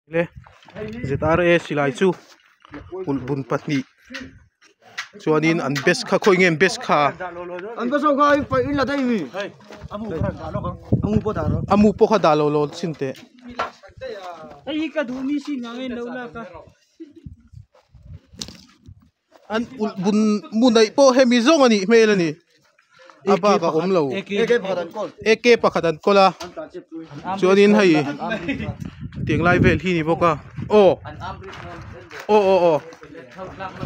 Le zra silai chu ulh bun pahnih chuanin an best kha khawi nge an best kha a mu pawh kha dah lo lo chin teh. An ulh bun mu neih pawh hemi zawng a nih hmel a ni a bak a awm lo ak pakhat an kawl a chuanin hei tiang lai vel hi a ni bawk a aw aw aw aw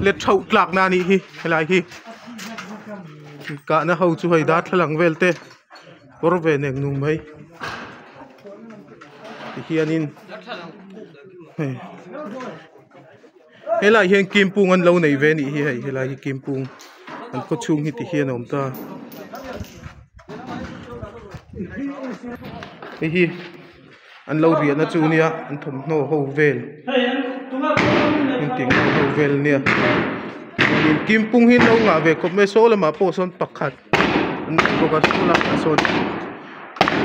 let thauh tlak na a nih hi helai hi kahna ho chu hei darthlalang vel te kawr ve nek nung mai tihianin hei. Helaiah hian kimpung an lo nei ve a nih hi hei helai hi kimpung an khaw chhung hi ti hian a awm ta hei hi an lo riahna chu nia an thawmhnaw ho vel engtin ho vel ania chuanin kimpung hi an lo ngah ve khawp mai a saw lamah pawh sawn pakhat an nei bawk a saw lamah sawn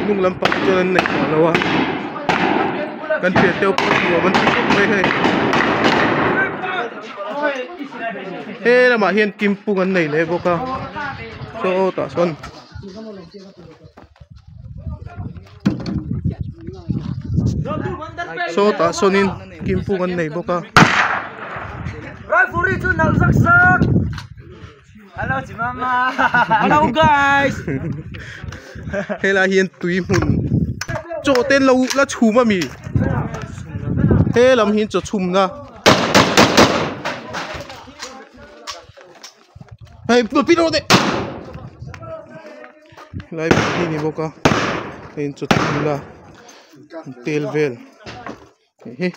hnung lampang chuan an nei tawh lo a kan thian te pawh nuam an ti khawp mai hei he lamah hian kimpung an nei leh bawk a saw tah sawn saw tah sawnin kimpung an nei bawk a. Hello Chimama. Hello guys. Helai hian tui hmun chaw te lo la chhum ami he lam hi chaw chhum na hei pi rawh teh helai hi ni bawk a hei chaw chhum na tel vel. Hei hi.